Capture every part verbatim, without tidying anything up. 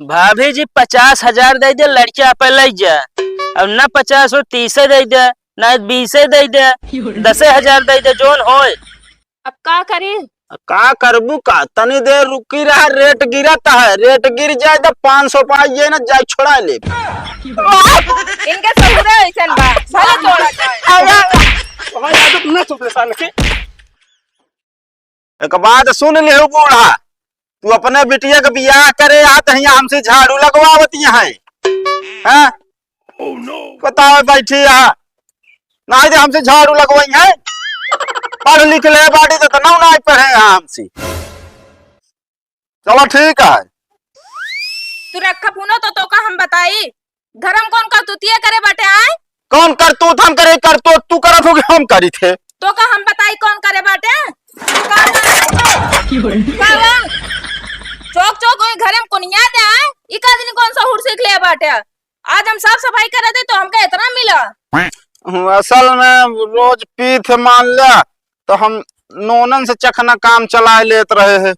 भाभी जी, पचास हजार दइ दे, लड़किया पे लइ जा। अब ना पचास हो, तीसे दइ दे, ना बीसे दइ दे, दसे हजार दइ दे, जौन होए। अब का करी? का करबू का? तनी देर रुकी रहा, रेट गिरत है, रेट गिर जाए तो पाँच सौ पाई जाए ना, जाए छोड़ा ले। इनके ससुरे ऐसन बा, भले तोड़ा जाए। अरे, भाई, आज तुमने चुप ले साले के। एक बात सुन लिहु बूढ़ा, तू अपने बिटिया के बियाह करे आ तो हियाँ हमसे झाड़ू लगवावत है, हैं? बताओ बैठी यहाँ, नाहीं तो हमसे झाड़ू लगवाई है। पढ़ लिख ले बाटी तो तनौ नाहीं पढ़े हैं हमसे। चलो ठीक है। तू रखा फोनो तो तोका हम बताई। घर में कौन करतूतिया करे बाटे आए? कौन करतूत हम करे, करतूत तू करत हो कि हम करी थे? तोका हम बताई कौन करे बाटे? तू का करे? का बा? चौक चौक ओए घरे में कोनिया दे आए? ई का दिन कौन सा हुर सीख ले बाटे? आज हम साफ सफाई करे थे तो हमका इतना मिला। असल में रोज पी थे मान लिया, तो हम नोनन से चखना काम चलाए लेत रहे हैं।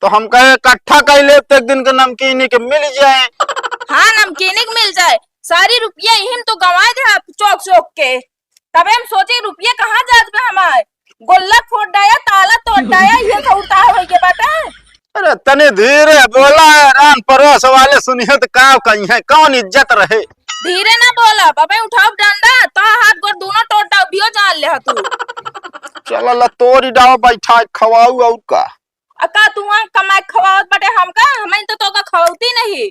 तो हम कहे इकट्ठा कइ ले, तो एक दिन के नमकीनी के मिल जाए। हाँ, नमकीनी के मिल जाए। सारी रुपया यही में तो गंवाए दे आप चौक चौक के। तबे हम सोचे रुपया कहाँ जात बा हमार। गोल्ला फोड़ डाया, ताला तोड़ डाया, ये सब उतार होई के बाटे। अरे तनी धीरे बोला, रान परोस वाले सुनिए तो का कही है, कौन इज्जत रहे। धीरे ना बोला, अबे उठाओ डंडा, तो हाथ गोड़ दोनों तोड़ डाउबियो जान ले तू। चला ला तोरी डाओ, बैठा खवाऊ और का। आ का तू वहाँ कमाए खवावत बाटे हमका? हमें तो तोका खवावती नहीं।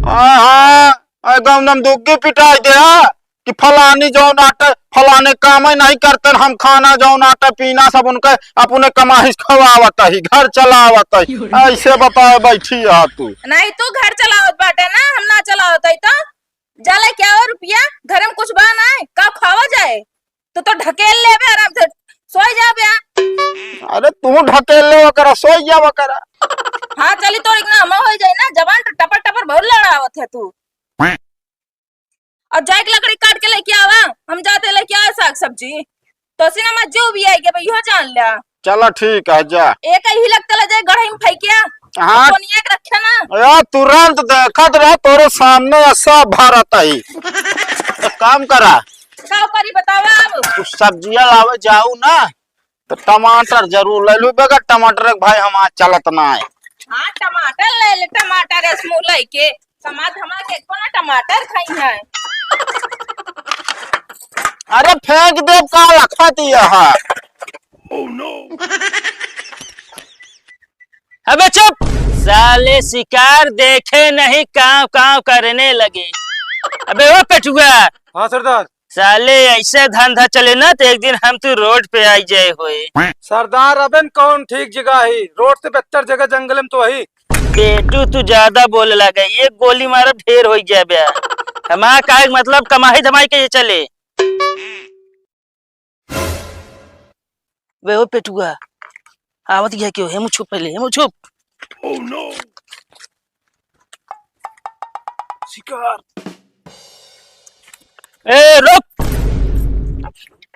हाँ, हाँ, आ गाँव में दुग्गी पिटाई दे, हाँ, कि फलानी जौन आटे, फलाने काम ही नहीं करते, हम खाना जौन आटे पीना सब उनके अपने कमाई से खवावत ही, घर चलावत ही। ऐसे बताए बैठी है तू। नहीं तू घर चलावत बाटे ना, हम ना चलावत ही तो। जा लेके आओ रुपया, घर में कुछ बा ना, का खावा जाए? तू तो ढकेल लेबे आराम से, सोई जाबे। अरे तू ढकेल ले ओकरा, सोई जा ओकरा। हाँ चली, तोर इतना हमा हो जाए ना, जबान तो टपर टपर बहुत लड़ावत है तू। और जाए के लकड़ी काट के लेके आवा, हम जाते लेके आए साग सब्जी। तो सिनेमा जो भी आई के भाई, यो जान लिया। चला ठीक है, जा। एक ही लगता ले जाए गढ़ई में फेंकिया। हाँ। कोनिया के रखे ना। या तुरंत देखत रह, तोरे सामने ऐसा भारत आई। एक काम करा। का करी बतावा अब? कुछ सब्जियां लावे जाऊ ना, तो टमाटर जरूर ले लू, बगैर टमाटर के भाई हम आज चलत ना है। हाँ, टमाटर ले ले, टमाटर ऐसे मुँह लेके। समाज हमारे के एको ना टमाटर खाई है। अरे फेंक दे, का लखत यह? अबे चुप! साले शिकार देखे नहीं, काँव काँव करने लगे। अबे ओ पेटुआ! हाँ सरदार। साले ऐसे धंधा चले ना तो एक दिन हम तू रोड पे आई जाए होए। सरदार, अबे न कौन ठीक जगह है? रोड से बेहतर जगह जंगल में तो है। पेटू तू ज्यादा बोले लागे, एक गोली मारब ढेर होई जाबे। हमार काहे के मतलब कमाई धमाई के ये चले। बे ओ पेटुआ, आवत गया क्यों? हेमू छुप पहले, हेमू छुप। Oh no! शिकार। ए, रुक।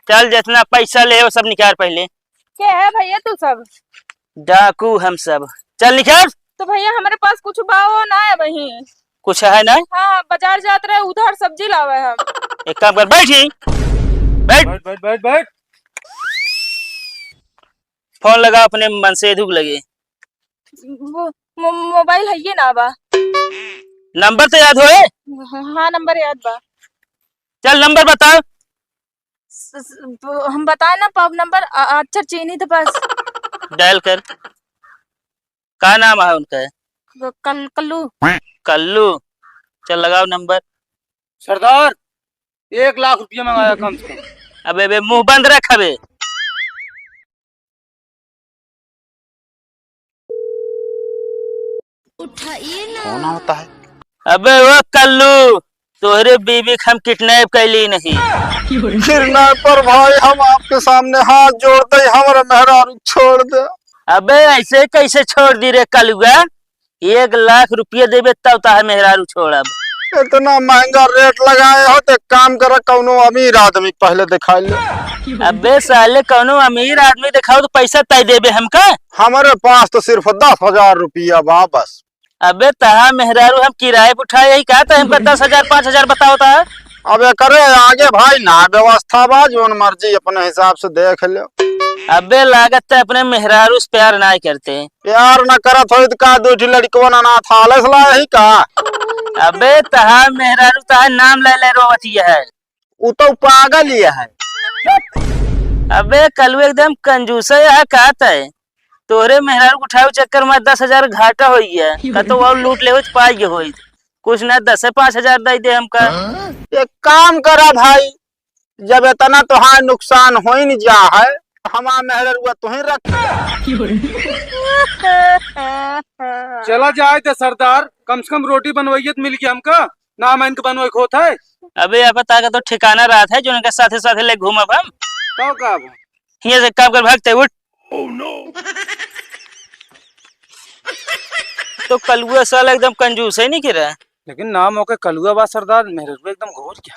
चल, जितना पैसा ले, वो सब निकाल पहले। के है भैया तू सब? डाकू हम सब। चल, निकाल। तो भैया, हमारे पास कुछ बा, वो ना है वहीं। कुछ है ना? हाँ, बाजार जात रहे, उधार सब्जी लावे हम। एक काम कर, बैठ ही। बैठ। बैठ, बैठ, बैठ, बैठ। फोन लगा अपने मनसेधु के लगे। वो मो-, मोबाइल है ये ना बा। नंबर तो याद होए? हाँ, नंबर याद बा। चल, नंबर बता। स-, स-, ब-, हम बताए ना पाप नंबर, अ-, अक्षर चीनी थे बस। डायल कर। का नाम है उनका? क-, कल-, कल्लू। कल्लू, चल लगाओ नंबर। सरदार, एक लाख रुपया मंगाया कम से कम। अबे, बे, मुंह बंद रख अबे। उठाइए ना। कौन होता है? अबे वो कल्लू, तोहरे बीबी के हम किडनैप कैली नहीं। किडनैपर भाई, हम आपके सामने हाथ जोड़ते ही हमारा मेहरारू छोड़ दे। अबे ऐसे कैसे छोड़ दी रे कलुआ? एक लाख रुपया देबे तब ताहे मेहरारू छोड़ब। इतना महंगा रेट लगाए हो तो एक काम करा, कौनो अमीर आदमी पहले दिखा ले। अबे साले कौनो अमीर आदमी दिखाओ तो पैसा तय देबे हमका। हमारे पास तो सिर्फ दस हजार रुपया बा बस। अबे तहा मेहरारू हम किराए पे उठाए ही का, त हमका दस हजार, पाँच हजार बतावत ह? अब एकरे आगे भाई ना व्यवस्था बा, जौन मर्जी अपने हिसाब से देख लो। अबे लागत त अपने मेहरारू से प्यार नाय करते। प्यार न करत होई त का दू ठो लड़कवन अनाथालय से लाए ही का? अबे तहा मेहरारू तहा नाम ले ले रोवत ही है। उ तो पागल ही है। अबे कलुआ एकदम कंजूस है, यह कहत है तोहरे मेहरारू के उठावे चक्कर में दस हजार घाटा होइ गया, कतो और लूट लेवे त पाई होई, कुछ ना दसे पाँच हजार दे दे हमका। एक काम करा भाई, जब इतना तोहार नुकसान होइन जा है, हमार मेहररुआ तुही रख। चला जाए दे सरदार, कम से कम रोटी बनवाइए त मिल गया हमका, ना हम इनके बनवाई खोत है। अबे यहाँ पर ताका तो ठिकाना रहत है, जो उनके साथे साथे ले घूमब हम। तो का अब? हियाँ से काम कर, भागते उठ। तो कलुआ साला एकदम कंजूस है नहीं कि रहा। लेकिन नाम ओके कलुआ बा सरदार, मेहररुआ एकदम गोर क्या।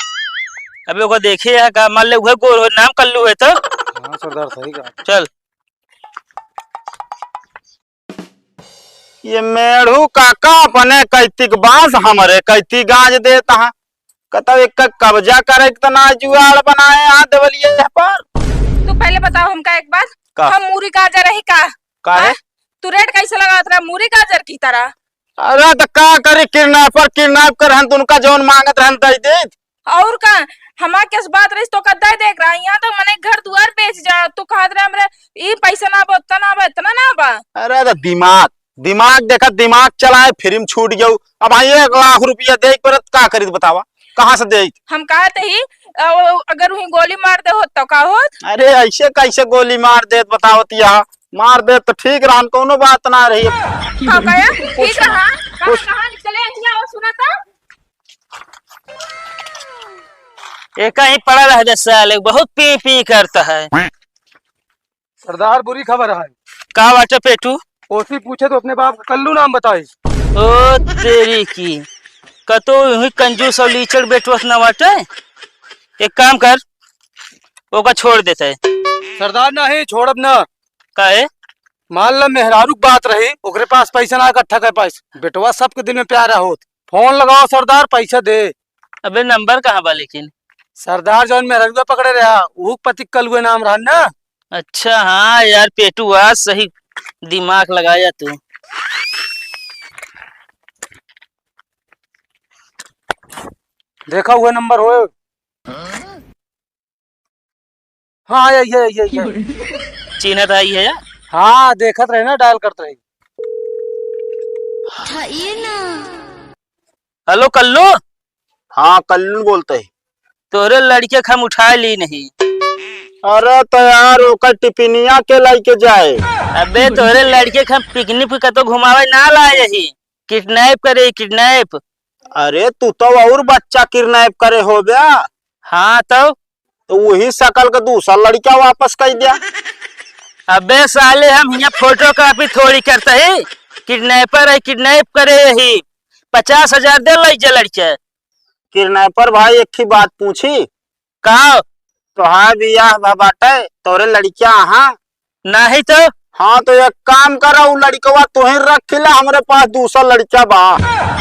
अबे ओका देखे है का, मान ले उहे गोर हो, नाम कल्लू है तो। हाँ सरदार, सही कहा। चल। ये मेढ़ू काका अपने कैतिक बांस हमरे कैती गांज देत ह। कतौ एक कब्जा करे के त ना जुआड़ बनाए आ देवलिए पर। तू पहले बताओ हमका एक बात, का? हम मूरी गाजर रही का? काहे? हाँ? तू रेट कैसे लगावत रहा मूरी गाजर की तरह? अरे त का करी, किडनैपर किडनैप कर हन, त उनका जौन मांगत रहन दे देत। और का, हमार केस बात रही तो का दे देख रहा, यहाँ तो मने घर दुआर बेच जा, तू कहत रहे हमरे ई पैसा ना बा, उतना ना बा, इतना ना बा। अरे त दिमाग, दिमाग देखा, दिमाग चलाए, फ्री में छूट गयो। अब भाई एक लाख रुपया दे के परत का करी बतावा, कहाँ से दे? हम कहत ही, अ, अगर वही गोली मार दे होत तो का होत? अरे ऐसे कैसे गोली मार देत बतावत यहाँ, मार देत तो ठीक रहन, कोनो बात ना रही। हाँ, कया? ठीक रहा। कहाँ, कुछ कहाँ चले हिया हो, सुना तो? एका ही पड़ा रह दे साले, बहुत पी पी करता है। सरदार, बुरी खबर है। का बाटे पेटू? ओसी पूछे तो अपने बाप का कल्लू नाम बताई। ओ तेरी की, कतो यूं ही कंजूस और लीचड़ बेटवस ना बाटे। एक काम कर, ओका छोड़ देते। सरदार, नहीं छोड़ब ना। काहे? मान ला मेहरारू के बात रही, ओकरे पास पैसा ना इकट्ठा कर पाइस। बेटवा सबके दिल में प्यारा होत। फोन लगाओ सरदार, पैसा दे। अबे नंबर कहाँ बा लेकिन? सरदार जौन मेहररुआ पकड़े रहा, ऊ पति कलुए नाम रहन ना। अच्छा, हाँ यार पेटू, आज सही दिमाग लगाया तू। देखा हुआ नंबर हो। हाँ, ये, ये, ये, ये। चिन्हत आई है या? हाँ, देखत रहे ना, डायल करत रहे। उठाइए ना। हेलो, कल्लू? हाँ, कल्लू बोलते हैं। तोरे लड़के के हम उठा ली नहीं। अरे तो यार, ओकर टिपिनिया के लेके जाए? अबे, तोरे लड़के के हम पिकनिक पे कतो घुमावे ना लाए ही, किडनैप करे, किडनैप। अरे, तू तो और बच्चा किडनैप करे हो बे। हाँ, तो? तो वही शकल के दूसरा लड़का वापस कइ दिया। अबे साले, हम हियाँ फोटो कॉपी थोड़ी करते ही, किडनैपर है, किडनैप करे यही। पचास हजार दे लइ जा लड़के। किडनैपर भाई, एक ही बात पूछी? का? तोहार बियाह भा बाटे, तोरे लड़किया हाँ? नाही तो। हाँ, तो एक काम करा, उ लड़कवा तोहे रख ला, हमरे पास दूसरा लड़का बा।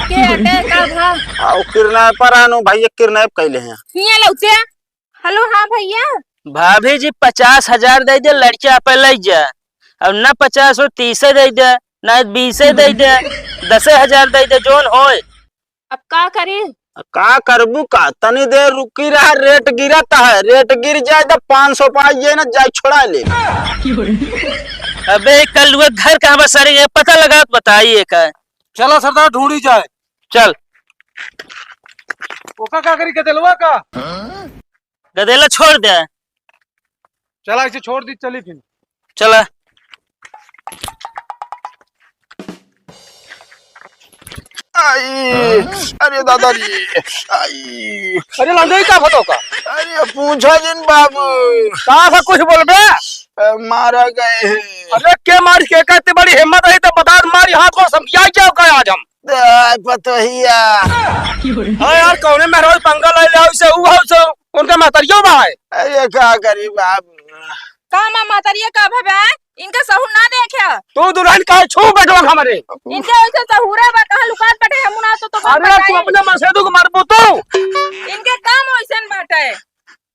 के हटे का भा? आ, उ किडनैपर है नु भाई, ये किडनैप कैले हैं। हियाँ लौटे। हेलो, हाँ भैया। भाभी जी, पचास हजार दे दे, लड़किया पे ले जा। और ना पचास हो, तीसे दे दे, ना बीसे दे दे, दसे हजार दे दे, जोन होए। अब का करी? का करबू का? तनी देर रुकी रहा, रेट गिरत है, रेट गिर जाए तो पाँच सौ पाई जाए ना, जाए छोड़ा ले। अबे कल वो घर कहाँ बस, सारे ये पता लगा, बताइए का। चला सरदार, ढूंढी जाए। चल। ओका का करी, गदेलवा का? गदेला छोड़ दे। चला, इसे छोड़ दी, चली फिर। चला। आई, अरे दादा रे, आई। अरे लंगई का फटो का? अरे पूछा जिन बाबू। का था कुछ बोलबे? अ, मारा गए हैं। अरे के मार के कहते बड़ी हिम्मत रही तो बता, मारी हाथ को समझाई क्या का आज हम? ए, पतोहिया। हाँ यार, कौने मेहरारू पंगा ले ले, उसे ऊ, उसे उनका महतरियो बा है। अरे, का करी बाबू? का माँ महतरिया का भवे? इनका सहूर ना देखे। तू दुल्हन काहे छू बैठो हमरे? इनके वैसे सहूरे बा, कहाँ लुकात बैठे, हमू ना तो, तो अरे तू बताई। अपने मसेदू को मारबू तू। इनके काम वैसन बाटे।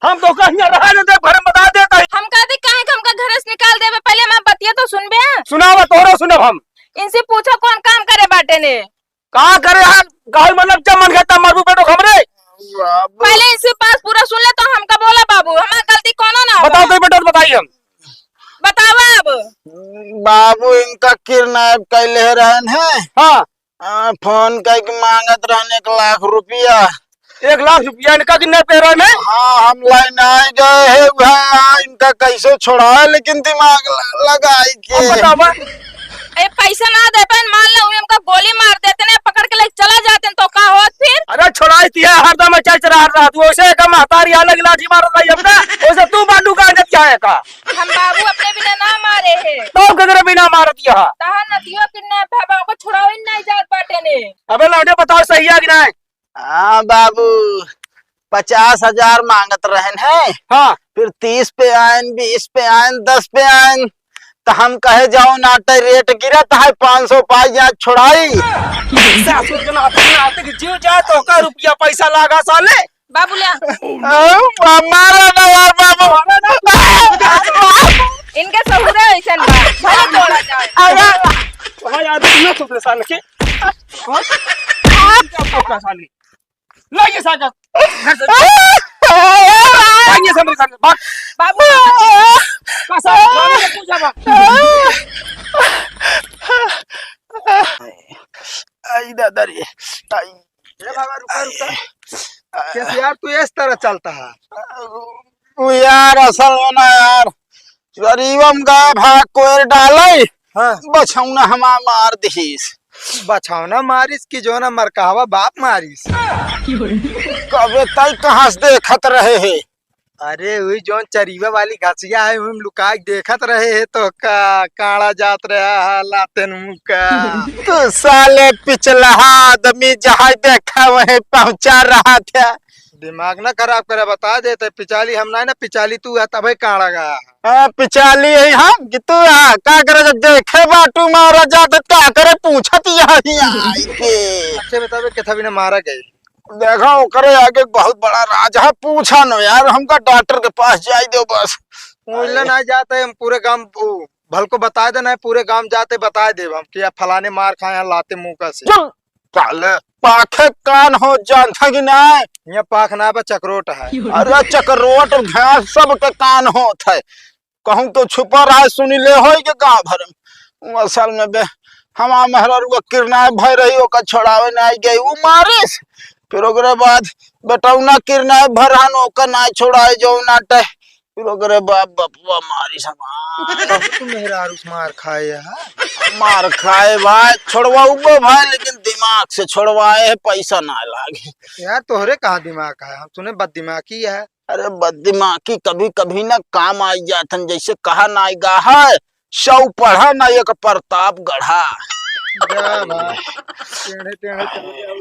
हम तो कहीं रहा नहीं दे, घर में बता देता है। हम कहते काहे कि हमका घरे से निकाल देबे, पहले हमार बतिया तो सुनबे। सुनावा, तोहरा सुनब हम। इनसे पूछो कौन काम करे बाटे ने। का करे हम? गाल मतलब जब मन करता मारबू बैठो हमरे। बाबू। पहले इनसे पास पूरा सुन ले तो हमका बोला बाबू, हमार गलती कोनो ना बा। बताओ तो बेटा, बताइए हम। बतावा अब। बाबू, इनका किडनैप कैले रहन है। हाँ। आ, फोन करके मांगत रहन एक लाख रुपया। एक लाख रुपया इनका किडनैप कैले रहन है? हाँ, हम लाइन आए गए है, वह इनका कैसे छोड़ा, लेकिन दिमाग ल-, लगाई के। अब बतावा। ए, पैसा ना देते, मान लो, हमका गोली मार देते ने, पकड़ के ले चला जाते तो का होत फिर? अरे छोड़ाई दिया, हरदम चल चला रहा तू, वैसे का महतारी अलग लाठी मार रही हमका, वैसे तू मांडू का आदत क्या है का? हम बाबू अपने बिना ना मारे हैं। तो केकरे बिना मारत यह? तहार नतियो किडनैप है, बाबू छुड़ावे नहीं जात बाटे ने। अबे लौंडे बताओ सही है कि नहीं? हाँ बाबू, पचास हजार मांगत रहन है। हाँ। फिर तीस पे आयन, बीस पे आयन, दस पे आयन, तो हम कहे जाओ नाटे रेट गिरत है, पाँच सौ पाई जा छुड़ाई। सासुर के नाते, नाते के जीव जाए तो का रुपया पैसा लागा साले? बाबू ले आ। ओ, मारा ना यार बाबू। इनके सहुरे ऐसन बा, भले तोड़ा जाए। अरे। भाई, आज इतना तो परेशान के। कौन? क्या पकड़ा साले? ला ये सागर। घर से। भाग ये से मेरे सामने, भाग। बाबू। का साले, मारो तो पूजा बा। आई दादा रे, आई। ए बाबा, रुका, रुका। कैसे यार, तू इस तरह चलता है? वो यार, असल में ना यार, गरीबम गए भाग कोयर डाले, हाँ। बछौना हमार मार दिहिस। बछौना मारिस कि जो ना मरकावा बाप मारिस? कबे तई कहाँ से देखत रहे है? अरे, वही जौन चरीवा वाली घसिया है, वही में लुका के देखत रहे है तो का, काड़ा जात रहा है, लातेन मुका। तू साले पिछलहा आदमी जहाँ देखा वहीं पहुँचा रहा था। दिमाग ना खराब करे, बता देते, पिचाली हम ना, ना पिचाली तू है, तबे काड़ा गया। हाँ, पिचाली है हम कि तू है, का करे जब देखे बाटू मारा जात, का करे पूछत यहाँ ही आई के। अच्छे में तबे के थवी ने मारा गए। देखा, ओकरे आगे बहुत बड़ा राज है, पूछा न यार, हमका डॉक्टर के पास जाई दो बस। मुइला ना जाते, हम पूरे गांव, उ, भलको बताए देना है, पूरे गांव जाते बताए देब हम कि आप फलाने मार खाए हैं लाते मुंह का से। चुप, साले, पाखे कान हो जानता कि नहीं? यहाँ पाख ना बा, चकरोट है। अरे चकरोट घास सब के कान होत है। कहूँ तो छुपा रहा, सुनी ले होई के गाँव भर में। वो असल में बे, हमार मेहरारू का किडनैप भय रही, ओका छोड़ावे नाई गई, वो मारिस। फिर ओकरे बाद बेटौना किडनैप भय रहन, ओका नाई छोड़ाए जो नाटे। फिर ओकरे बाप बपुआ मारिस हमार। तब तू मेहरारू से मार खाए है? मार खाए भाई, छोड़वाउबो भाई, लेकिन दिमाग से छोड़वाए है, पैसा ना लागे। यार तोहरे कहाँ दिमाग है, हम सुने बददिमागी है। अरे बददिमागी कभी कभी ना काम आई जात हन, जैसे कहा नाई गा है, सौ पढ़ा ना एक प्रताप गढ़ा। जा भाई, टेढ़े टेढ़े चले जाओ।